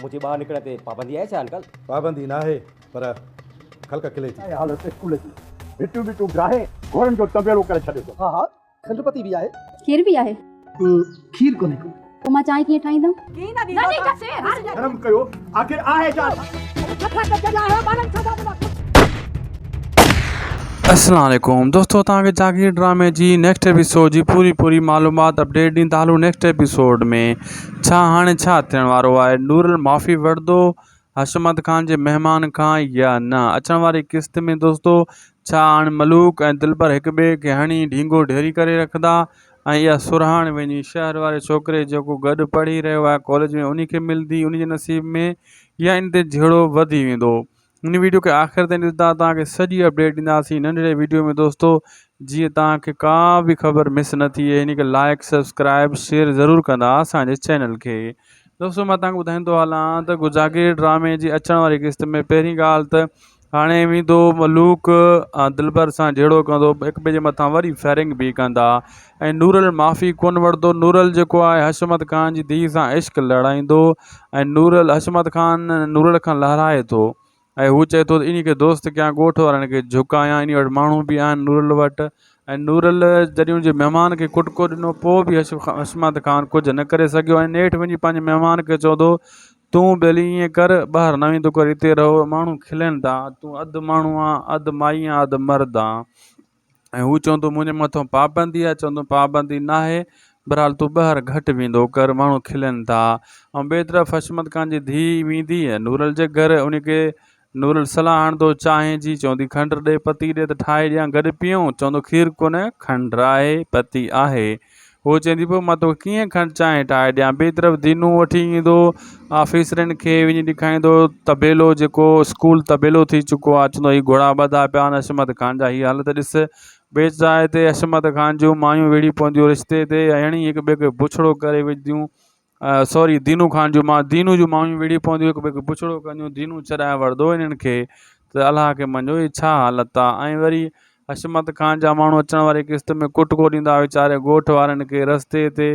منهنجي ٻاهر نڪرڻ تي پابندي آهي ڇا انڪل؟ پابندي ناهي پر خلق کلي ٿي. ۽ حالت اسڪول جي ڀتيون ٻتيون ڊاهي گهوڙن جو طنبيلو ڪري ڇڏيو اٿس. ها ها کنڊ پتي به آهي. کير به آهي. کير ڪونهي ڪو. پوء مان چانهه ڪيئن ٺاهيندم؟ شرم ڪيو آخر آهي ڇا. السلام عليڪم دوستو توهان کي جاگير ڊرامي جي نيڪسٽ ايپيسوڊ جي پوري پوري معلومات اپڊيٽ ڏيندا هلون نيڪسٽ ايپيسوڊ ۾ ڇا هاڻي ڇا ٿيڻ وارو آهي نورل معافي وٺندو حشمت خان جي مهمان کان يا نه اچڻ واري قسط ۾ دوستو ڇا هاڻي ملوڪ ۽ دلبر هڪ ٻئي کي هڻي ڍينگو ڍيري ڪري رکندا ۽ اها سرهاڻ وڃي شهر واري ڇوڪري جيڪو گڏ پڙهي رهيو آهي ڪاليج ۾ انهي کي ملندي انهي جي نصيب ۾ يا ان تي جهيڙو وڌي ويندو هن ويڊيو کي آخر تائين ڏسندا توهان کي سڄي اپڊيٽ ڏينداسين ننڍڙي ويڊيو ۾ دوستو جيئن توهان کي ڪا به خبر مس نه ٿئي هن کي لائڪ سبسڪرائب شيئر ضرور ڪندا اسان جي چينل کي دوستو مان توهان کي ٻڌائيندو هلان ته گجاگير ڊرامي جي اچڻ واري قسط ۾ پهرين ڳالهه ته هاڻي ويندو ملوڪ دلبر سان جهيڙو ڪندو هڪ ٻئي جي مٿان وري فائرنگ به ڪندا ۽ نورل معافي ڪونه وٺندو نورل جيڪو آهي حشمت خان جي ڌيء سان عشق لڙائيندو ۽ نورل حشمت خان نورل کان لهرائي ٿو ۽ هو چئي ٿو ته انهي کي دوست ڪيان ڳوٺ وارن کي جهڪايان انهي وٽ ماڻهو به آهن نورل وٽ ۽ نورل جڏهن ان جي مهمان کي ڪٽڪو ڏنو پوء به حشمت خان ڪجهه نه ڪري سگهيو ۽ نيٺ وڃي پنهنجي مهمان کي چوندو تون ڀلي ائين ڪر ٻاهر نه ويندو ڪر هتي رهو ماڻهو کلن ٿا تون اڌ ماڻهو آن اڌ مائي آن اڌ مرد آن ۽ هو چوندو منهنجي مٿان پابندي آهي چوندو پابندي ناهي بهرحال تون ٻاهر گهٽ ويندو ڪر ماڻهو کلن ٿا ۽ ٻئي طرف حشمت خان جي ڌيء ويندي نورل جي گهر ان کي نورل صلاح هڻندو چانهه جي چوندي کنڊ ڏي پتي ڏي ته ٺاهي ڏيان گڏ پيئون چوندو کير ڪونهي کنڊ آهي پتي آهي هوء چوندي پوء مان توکي ڪيئن کنڊ چانهه ٺاهي ڏيان. ٻئي طرف دينو وٺي ايندو آفيسرن کي وڃي ڏيکاريندو طبيلو جيڪو اسڪول طبيلو ٿي چڪو آهي چوندو هي گهوڙا ٻڌا پيا آهن حشمت خان جا هي حالت ڏس ٻئي جاء تي حشمت خان جون مايون وڙهي پونديون رشتي تي هڻي هڪ ٻئي کي بڇڙو ڪري وجهنديون سوري دينو خان جون ما دينو جون مايون وڙهي پونديون هڪ ٻئي کي بڇڙو ڪنديون دينو ڇڏائي وٺندو انهن کي ته الله کي مڃو هي ڇا حالت آ ۽ وري حشمت خان جا ماڻهو اچڻ واري قسط ۾ ڪٽڪو ڏيندا ويچاري ڳوٺ وارن کي رستي تي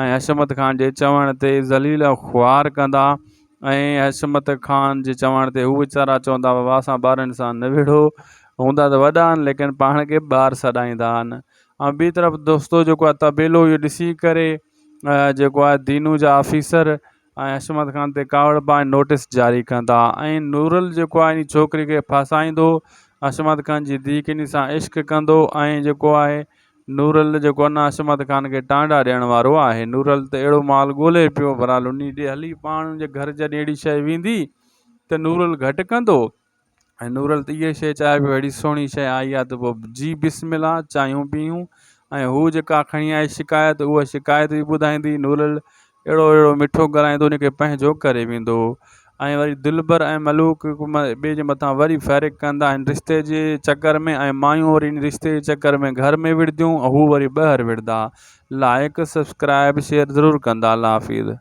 ۽ حشمت خان جي چوڻ تي ذليل خوار ڪندا ۽ حشمت خان جي چوڻ تي هو ويچارا چوندا بابا اسان ٻارن سان نه وڙهو هوندا ته وڏا آهن ليڪن پاڻ کي ٻار سڏائيندا آهن ۽ ٻي طرف دوستو جيڪو آهي طبيلو اهو ڏسي ڪري جيڪو آهي دينو جا آفيسر ۽ حشمت خان تي ڪاوڙبا ۽ نوٽيس جاري ڪندا ۽ نورل جيڪو آهي ان ڇوڪري کي ڦاسائيندو حشمت خان جي ڌيء ڪني سان عشق ڪندو ۽ جيڪو آهي نورل جيڪو آهي حشمت خان کي ٽانڊا ڏيڻ وارو آهي نورل ته اهڙو مال ڳولي پيو بھرحال انهي ڏي هلي پاڻ ان جي گهر جڏهن اهڙي شيء ويندي ته نورل گهٽ ڪندو ۽ نورل ته اها شيء چاهي پيو اهڙي سهڻي شيء آئي آهي ته پوء جي بسم الله چانهيون پيئون ۽ هو جيڪا کڻي آئي شڪايت اها شڪايت به ٻڌائيندي نورل اهڙو اهڙو مٺو ڳالهائيندو ان کي پنهنجو ڪري ويندو ۽ وري دلبر ۽ ملوڪ ٻئي جي مٿان وري فيرڪ ڪندا آهن رشتي جي چڪر ۾ ۽ مايون وري ان رشتي جي چڪر ۾ گهر ۾ وڙهنديون هو وري ٻاهر وڙهندا لائڪ سبسڪرائب شيئر ضرور ڪندا الله حافظ.